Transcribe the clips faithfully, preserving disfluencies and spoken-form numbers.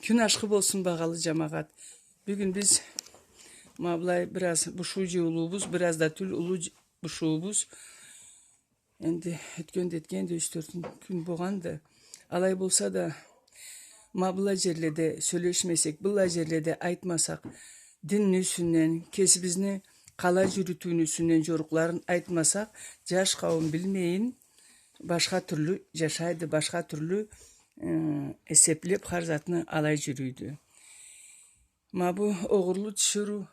Кюн ашхы болсун, багъалы джамагъат. Бюгюн биз ма былай бир аз бушуу джыйылыуубуз, бир аз да тюл, уллу дж-, бушуубуз. Энди ётген да этген да, юч-тёрт кюн болгъанды. Алай болса да, ма быллай джерледе сёлешмесек, быллай джерледе айтмасакъ, динни юсюнден, кесибизни къалай джюрютюуню юсюнден джорукъларын айтмасакъ, джаш къауум билмейин, башха тюрлю джашайды, башха тюрлю, э, эсеплеп, хар затны алай джюрюйдю. Ма бу огъурлу тиширыу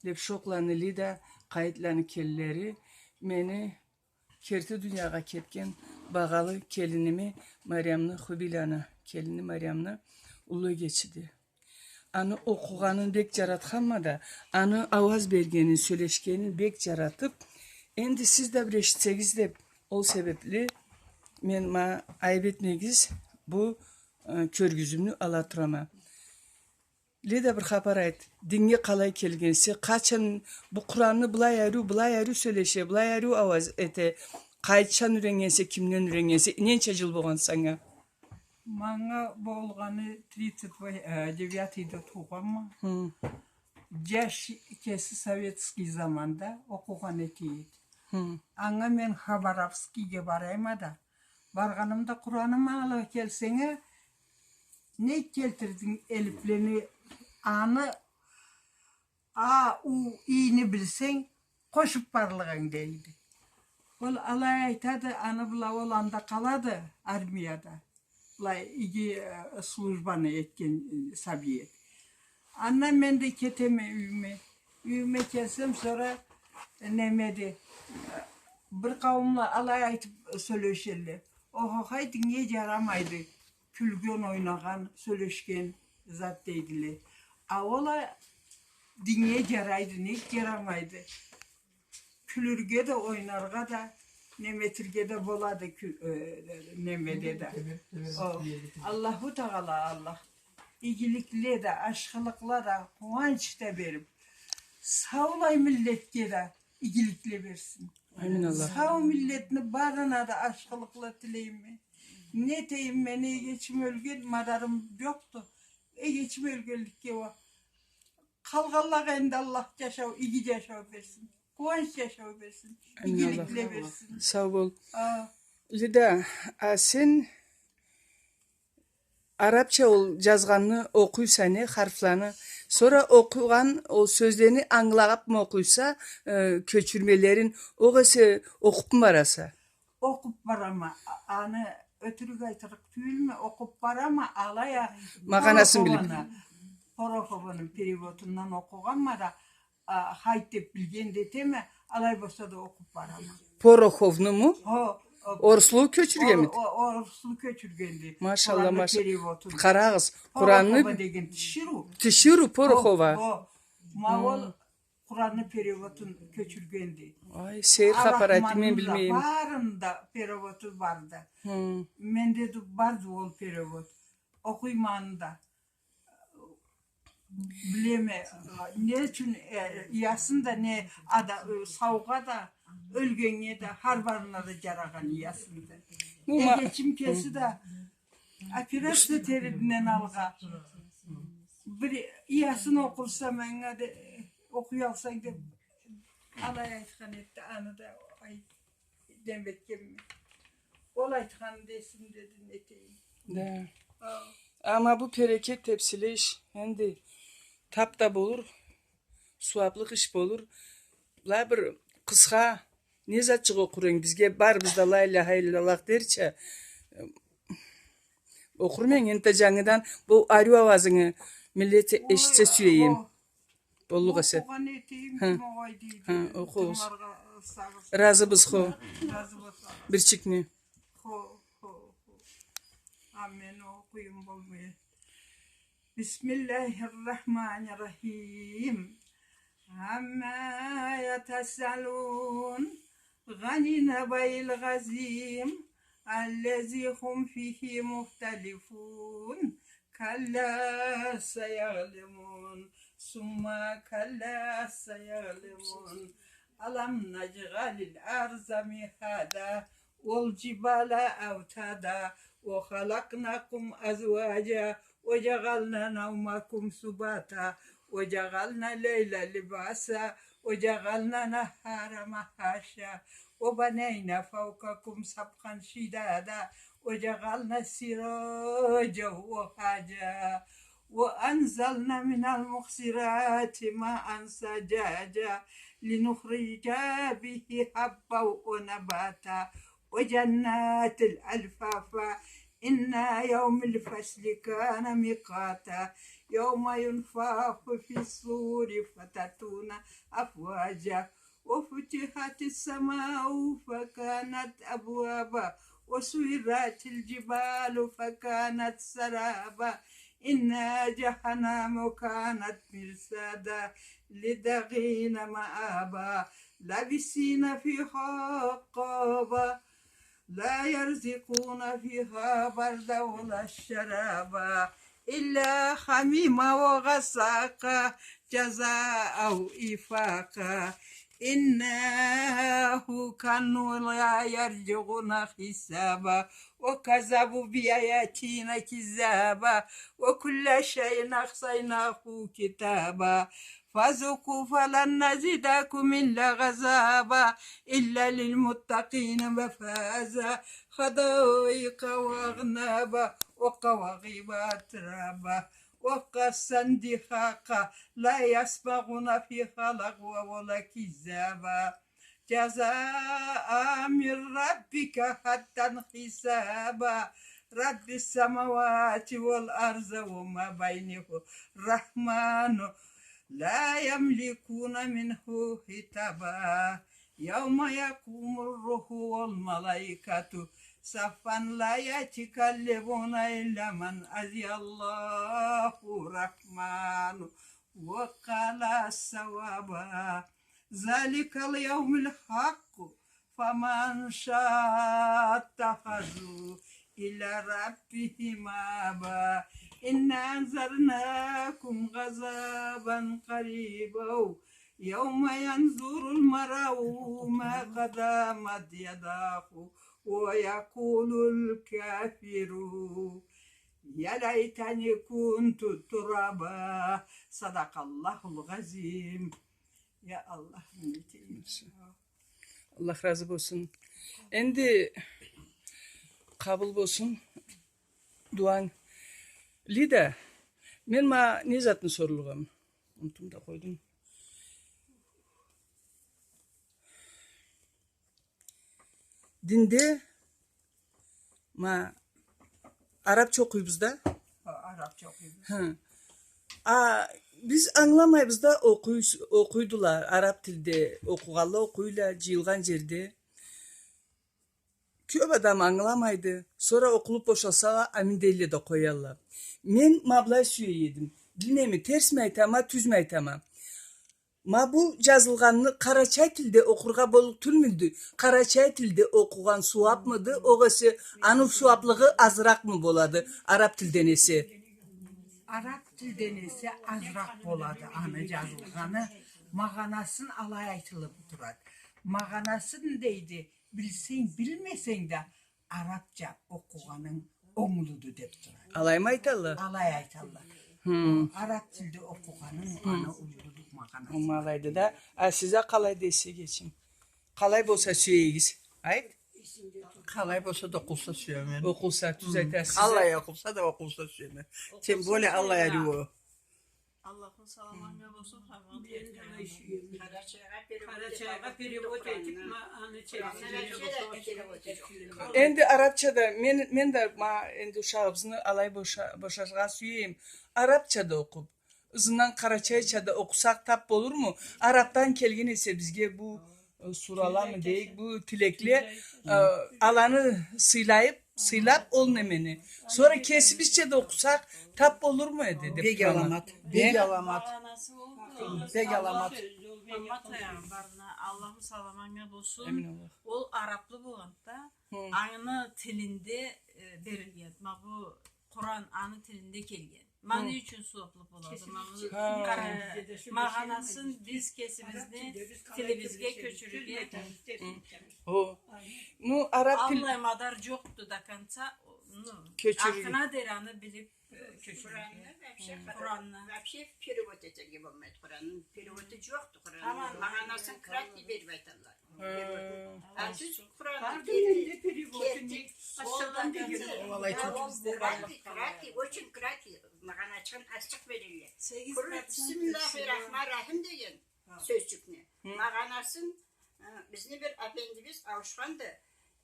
Лепшокланы Лида, Къайытланы келинлери, мени керти дуниягъа кетген багъалы келиними, Мариямны, Хубийланы келини Мариямны уллу эгечиди. Аны окъугъанын бек джаратханма да, аны ауаз бергенин, сёлешгенин бек джаратып, энди сиз да бир эшитсегиз деп, ол себепли мен, ма, айып этмегиз, бу, э, кёргюзюмню ала турама. Лида, бир хапар айт. Динге къалай келгенсе, къачан бу Къуранны былай ариу, былай ариу сёлеше, былай ариу ауаз эте, къайчан юйреннгенсе, кимден юйреннгенсе, ненча джыл болгъан санга? Манга болгъаны тридцать, э, девятыйда туугъанма. Хы. Джаш кеси советский заманда окъугъан эте эди. Хы. Анга мен Хабаровскийге барайма да, баргъанымда Къураным ала келсенге, не келтирдинг элиплени, аны, а, у, ини билсенг, къошуп барлыгъынг, дейди. Ол алай айтады, аны бла ол анда къалады, армияда. Былай иги, э, службаны этген, э, сабий эди. Андан мен да кетеме юйюме. Юйюме келсем, сора, э, немеди, э, бир къауумла алай айтып сёлешелле. Охохай, динге джарамайды кюлген, ойнагъан, сёлешген зат, дейдиле. А ол а динге джарайды, нек джарамайды? Кюлюрге да, ойнаргъа да, неметирге да болады кю-, э, немеде да. О, Аллаху Тагъала, Аллах игиликле да, ашхылыкъла да, къууанч да берип, саулай миллетге да игиликле берсин. Амин, Аллах. Сау миллетни барына да ашхылыкъла тилейме. Не этейим, мени эгечим ёлген, мадарым джокъду. Эгечим ёлгенликге уа. Къалгъанлагъа энди Аллах джашау, иги джашау берсин. Къууанч джашау берсин. Амин, Аллах. Игиликле берсин. Сау бол. А. Лида, а сен арабча ол джазгъанны окъуйса не, харфланы? Сора окъугъан ол сёзлени ангылапмы окъуйса, э, кёчюрмелерин, огъесе окъупму бараса? Окъуп барама. А-, аны ётюрюк айтырыкъ тюйюлме, окъуп барама, алай а магъанасын билип. Порохованы, Порохованы переводундан окъугъанма да, а, хайт деп билген да этеме, алай болса да окъуп барама. Пороховнуму? Хо, о, оруслу кёчюргенмиди? О, о, оруслу кёчюргенди. Машалла, Къуранны машалла. Переводун. Къарагъыз, Къуранны. Порохова деген тиширыу. Тиширыу Порохова. Хо, хо. Ма ол Къуранны переводун кёчюргенди. Ай, сейир хапар айтды, мен билмей эдим. Барын да переводу барды. Хы. Менде да барды ол перевод. Окъуйма аны да. Билеме, не ючюн, э, Ясин да, не ада-, э, саугъа да, ёлгеннге да, хар барына да джарагъан Ясин да. Эгечим кеси да операция этериден алгъа. Бир Ясин окъурса, манга да, э, окъуялсанг деп, алай айтхан эди, аны да, ай, дембетгенме. Ол айтханын да эсимде, не этейим. Да. Ха. Ама бу берекет тепсиле иш, энди тап да болур, сууаплыкъ иш болур. Былай бир къысха не затчыкъ окъур эдинг? Бизге барыбыз да ла иляха илляллах дерча, окъурму эдинг энтда джангыдан бу ариу ауазынгы миллет эшитсе сюе эдим. Боллукъ эсе. Окъугъан этейим, хы, ким огъай дейди. Хы, окъугъуз. Тынгыларгъа сагъыш. Разыбыз, хо. Разы болсагъыз. Бирчикни. Хо, хо, хо. А мен окъуюм болмай. بسم الله الرحمن الرحيم. عما يتساءلون. عن النبأ العظيم الذي هم فيه مختلفون. كلا سيعلمون. ثم كلا سيعلمون. ألم نجعل الأرض مهادا والجبال أوتادا وخلقناكم أزواجا وجعلنا نومكم سباتا وجعلنا الليل لباسا وجعلنا النهار معاشا وبنينا فوقكم سقفا شدادا وجعلنا سراجا وهاجا وأنزلنا من المعصرات ماء ثجاجا لنخرج به حبا ونباتا وجنات ألفافا إن يوم الفصل كان ميقاتا يوم ينفخ في الصور فتأتون أفواجا وفتحت السماء فكانت أبوابا وسيرت الجبال فكانت سرابا إن جهنم كانت مرصادا للطاغين مآبا لابثين فيها أحقابا لا يذوقون فيها بردا ولا شرابا إلا حميما وغساقا جزاء وفاقا إنهم كانوا لا يرجون حسابا وكذبوا بآياتنا كذابا وكل شيء أحصيناه كتابا فذوقوا فلن نزيدكم إلا عذابا إن للمتقين مفازا حدائق وأعنابا وكواعب أترابا وكأسا دهاقا لا يسمعون فيها لغوا ولا كذابا جزاء من ربك عطاء حسابا رب السماوات والأرض وما بينهما الرحمن لا يملكون منه خطابا يوم يقوم الروح والملائكة صفا لا يتكلمون إلا من أذن الله الرحمن وقال صوابا ذلك اليوم الحق فمن شاء اتخذ إلى ربه مآبا إنا أنذرناكم عذابا قريبا يوم ينظر المرء ما قدمت يداه ويقول الكافر يا ليتني كنت ترابا صدق الله العظيم يا الله. Аллах разы болсун. Энди къабыл болсун дуанг. Лида, мен ма не затны сорургъа эдим? Унутдум да къойдум. Динде ма арабча окъуйбуз да. Хо, арабча окъуйбуз. Хы. А биз ангыламайбыз да, окъуй-, окъуйдула, араб тилде окъугъанла окъуйла, джыйылгъан джерде. Кёб адам ангыламайды. Сора окъулуб бошалса, амин дейле да къоялла. Мен ма былай сюе эдим. Билмейме, терсми айтама, тюзмю айтама. Ма бу джазылгъанны къарачай тилде окъургъа боллукъ тюлмюдю? Къарачай тилде окъугъан сууабмыды, огъесе аны сууаблыгъы азыракъмы болады араб тилден эсе? Араб тилден эсе азыракъ болады аны джазылгъаны, магъанасын алай айтылыб турады. Магъанасын, дейди, билсенг, билмесенг да, арабча окъугъанынг онглуду деб турады. Алаймы айталла? Алай айталла. Хы. Араб тилде окъугъанынг аны уллуду магъанасы. Ол алайды да. А сиз а къалай десегиз? Къалай болса сюегиз? Айт. Къалай болса да окъулса сюеме. Окъулса, тюз айтасыз. Къалай окъулса да окъулса сюеме. Тем более аллай ариу. Аллахны саламы анга болсун, Харман. Къарачайгъа перевод этиб, ма, аны чечип. Энди арабча да, мен, мен да, ма, энди ушагъыбызны алай боша-, бошаргъа сюе эдим. Арабча да окъуб, ызындан къарачайча да окъусакъ, таб болурму? Арабдан келген эсе бизге бу, э, сураламы дейик, бу тилекле, э, аланы сыйлайыб, сыйлаб ол немени. Сора кесибизча да окъусакъ, таб болурму эди, деб турама. Бек аламат, бек аламат. Бек аламат. Мухаммад пайгъамбарына, Аллахны саламы анга болсун. Амин Аллах. Ол араблы болгъанды да, аны тилинде, э, берилген. Ма бу Къуран аны тилинде келген. Ма не ючюн сууаблы болады? Ма бу, э, магъанасын биз кесибизни тилибизге кёчюрюрге. Хо. Ну, араб тил. Аллай мадар джокъду до конца. Кёчюрюрге. Артына дери аны билип, э, кёчюрюрге. Къуранны вообще, Къуранны вообще перевод этерге болмайды. Къуранны переводу джокъду. Къуранны магъанасын кратко берип айталла. Хы. Перевод. А сиз Къуранны керти, керти, кратко, кратко, очень кратко, магъанасын азчыкъ берелле. Бисмиллахир-рахманир-рахим деген сёзчюкню магъанасын, э, бизни бир афендибиз ауушханды,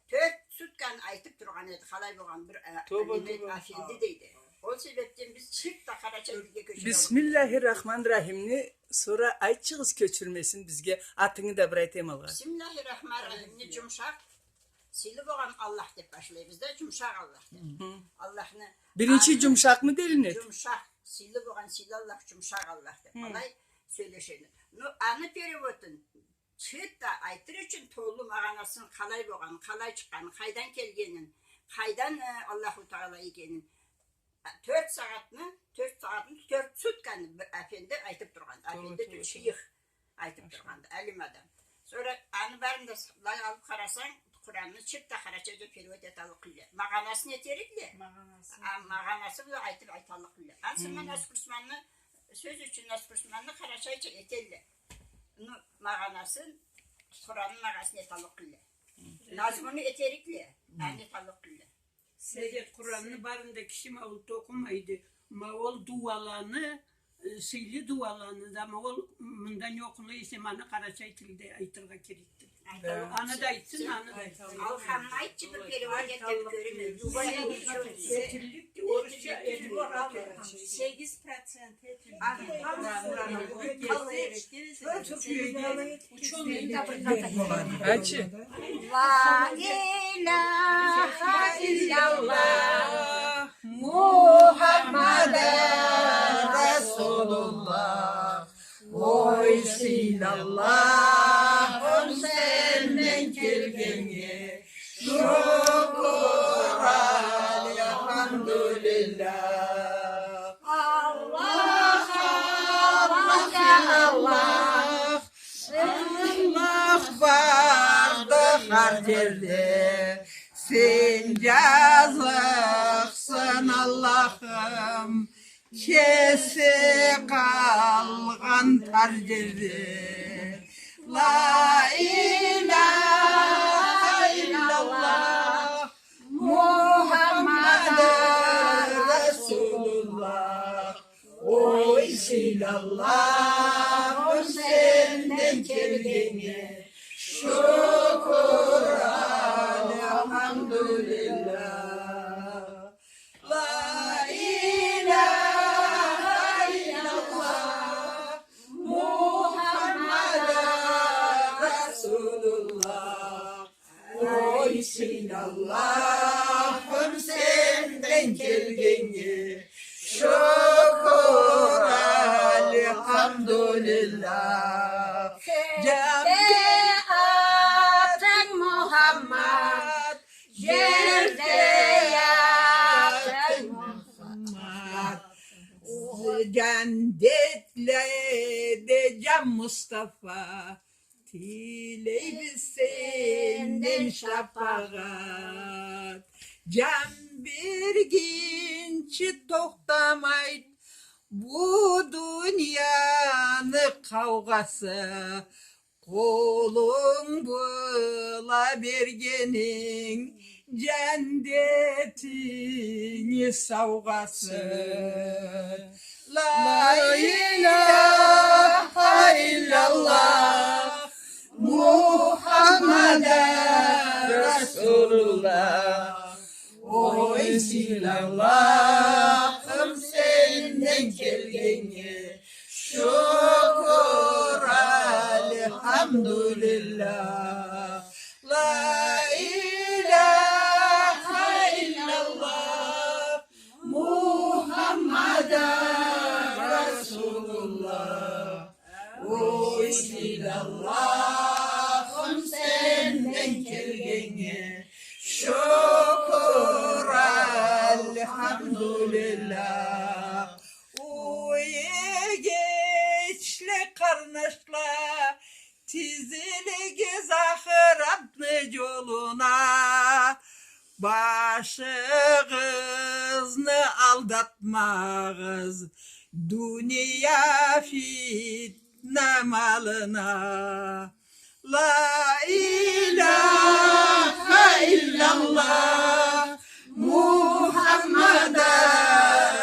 тёрт сутканы айтып тургъан эди, къалай болгъан бир, э, неме, афенди дейди. Ол себепден биз чырт да къарачай тилге кёчюп алдыкъ. Бисмиллахир-рахманир-рахимни сора айтчыгъыз кёчюрмесин бизге, атынгы да бир айтайым алгъа. Бисмиллахир-рахманир-рахимни джумшакъ, сыйлы болгъан Аллах деп башлайбыз да, джумшакъ Аллах деп. Аллахны. Биринчи джумшакъмы делинеди? Джумшакъ, сыйлы болгъан, сыйлы Аллах, джумшакъ Аллах деп. Алай сёлешеди. Но аны переводун чырт да айтыр ючюн толу магъанасын, къалай болгъанын, къалай чыкъгъанын, къайдан келгенин, къайдан, э, Аллаху Тагъала экенин, тёрт сагъатны, тёрт сагъатны, тёрт сутканы бир афенди айтып тургъан. Афенди тюл, шыйых айтып тургъанды, алим адам. Сора аны барын да былай алып къарасанг, Къуранны чырт да къарачайча перевод эталлыкъ тюлле. Магъанасын этерикле. Магъанасын. А, магъанасын бла айтып айталлыкъ тюлле. Ансы мен Насрусманны, сёз ючюн, Насрусманны къарачайча этелле. Ну, магъанасын, Къуранны магъанасын эталлыкъ тюлле. Назмуну этерикле, аны эталлыкъ тюлле. Седет, Къуранны барын да киши ма ол окъумайды. Ма ол дуаланы, э, сыйлы дуаланы да, ма ол мындан окъула эсе, ма аны къарачай тилде айтыргъа керекди. Аны да айтсын, аны да айтсын. Алхамны айтчы, бир перевод этип кёрейим. Сегиз процент. Ачы. Ла иляха илляллах, Мухаммаду расулуллах. Ой, сыйлы Аллахым, сенден келгеннге шукур, альхамдулиллях. Аллах, Аллах, я Аллах, Аллах барды хар джерде. Сен джазыкъсын, Аллахым, кеси къалгъан тар джерде. Ла иляха илляллах, Мухаммаду расулуллах. Ой, сыйлы Аллахым, сенден келгеннге шукур, альхамдулиллях. Ла иляха илляллах, Мухаммаду расулуллах. Ой, сыйлы Аллахым, сенден келгеннге шукур, альхамдулиллях. Кёкде атынг, Мухаммад, джерде атынг, Мухаммад. Джандетледе джан Мустафа, тилейбиз сенден шафагъат. Джан бергинчи тохтамайды бу дунияны къаугъасы. Къолунг бла бергенинг джандетинги саугъасы. Ла иляха илляллах, Мухаммаду расулуллах. Ой, сыйлы Аллахым, сенден келгеннге шукур, альхамдулиллях. Ла иляха илляллах, Мухаммаду расулуллах. Ой, сыйлы Аллахым, сенден келгеннге шукур, альхамдулиллях. Ой, эгечле, къарнашла, тизилигиз ахыратны джолуна. Башыгъызны алдатмагъыз дуния фитна малына. Ла иляха илляллах, Мухаммада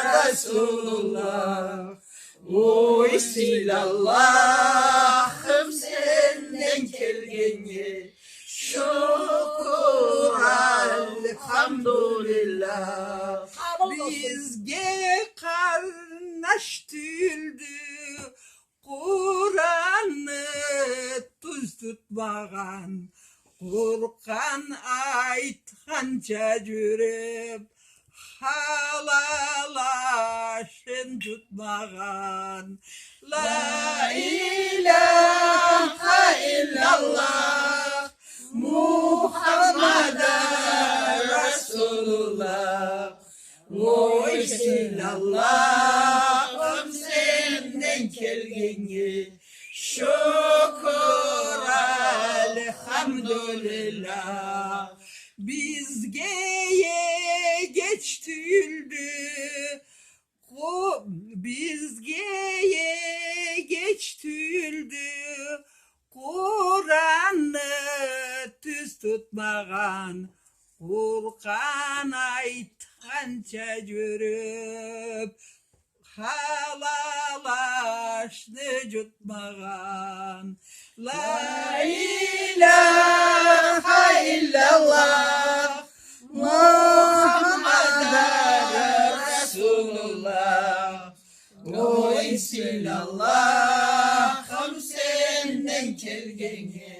Расулуллах. Ой, сыйлы Аллахым, сенден келгеннге шукур, альхамдулиллях. Бизге къарнаш тюлдю Къуранны тюз тутмагъан, Къуран айтханча джюрюп, халал ашын джутмагъан. Ла иляха илляллах, Мухаммада Расулуллах. Ой, сыйлы Аллахым, сенден келгеннге шукур, альхамдулиллях. Бизге эгеч тюлдю Къу-, бизге эгеч тюлдю Къуранны тюз тутмагъан, Къуран айтханча джюрюп, халал ашны джутмагъан. Ла иляха илляллах, Мухаммада Расулуллах. Ой, сыйлы Аллахым, сенден келгеннге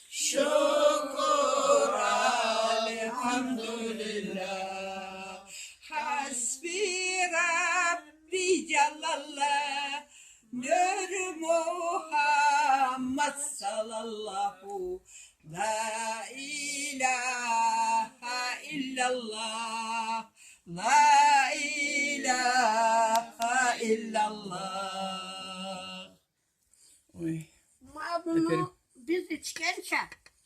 шукур, альхамдулиллях. Хасби Рабби Джаллаллах, Нюр Мухаммад саллаллаху. Ла иляха илляллах, ла иляха илляллах. Ой. Ма муну биз ичгенча,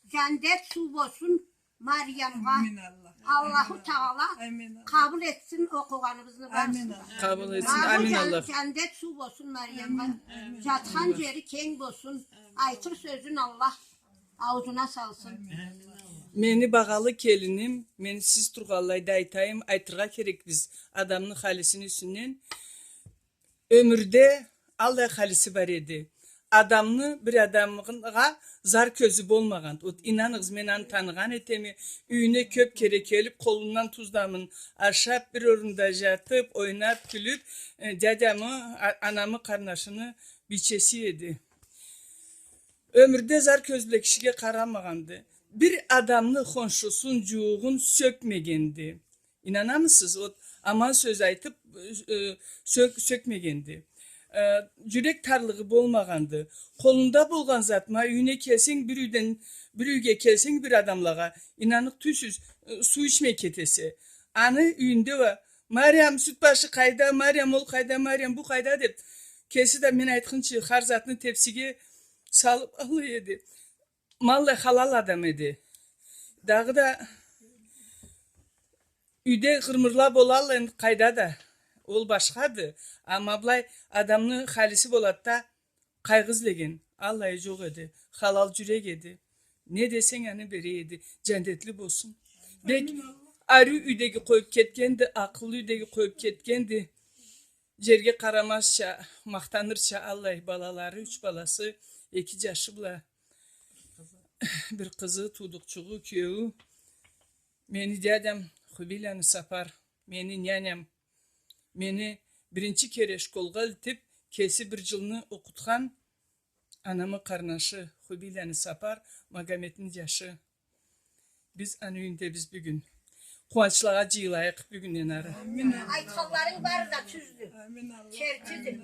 джандет суу болсун Мариямгъа. Амин Аллах. Аллаху Таала къабыл этсин окъугъаныбызны барысын. Къабыл этсин. Амин Аллах. Джандет суу болсун Мариямгъа. Амин. Джатхан джери кенг болсун. Айтыр сёзюн Аллах аузуна салсын. Мени багъалы келиним, мен сиз тургъанлайда айтайым, айтыргъа керекбиз адамны халисини юсюнден. Ёмюрде аллай халиси бар эди. Адамны, бир адамгъа зар кёзю болмагъан. Вот, ийнаныгъыз, мен аны таныгъан этеме, юйюне кёп кере келип, къолундан тюз дамын ашап, бир орунда джатып, ойнап, кюлюп, э, дядямы, а-, анамы къарнашыны бийчеси эди. Ёмюрде зар кёз бла кишиге къарамагъанды. Бир адамны, хоншусун, джууугъун сёкмегенди. Ийнанамысыз? Вот, аман сёз айтып, э, сёк-, сёкмегенди. Э, джюрек тарлыгъы болмагъанды. Къолунда болгъан зат, ма, юйюне келсенг, бир юйден, бир юйге келсенг, бир адамлагъа, ийнаныкъ тюлсюз, э, суу ичмей кетесе. Аны юйюнде уа, «Мариям, сют башы къайда? Мариям, ол къайда? Мариям, бу къайда?» деп, кеси да, мен айтхынчы, хар затны тепсиге салып аллай эди. Ма аллай халал адам эди. Дагъыда юйде къырмырла болалла энди къайда да. Ол башхады. Амма былай адамны халиси болады да, къайгъы излеген аллайы джокъ эди. Халал джюрек эди. Не десенг, аны бере эди. Джандетли болсун. Бек ариу юйдеги къоюп кетгенди, акъыллы юйдеги къоюп кетгенди. Джерге къарамазча, махтанырча аллай балалары, юч баласы, эки джашы бла, бир къызы, туудукъчугъу, киеую. Мени дядям Хубийланы Сапар, мени няням, мени биринчи кере школгъа элтип, кеси бир джылны окъутхан анамы къарнашы Хубийланы Сапар, Магометни джашы. Биз аны юйюндебиз бюгюн. Къууанчлагъа джыйылайыкъ бюгюнден ары. Айтханларынг бары да тюздю. Кертиди.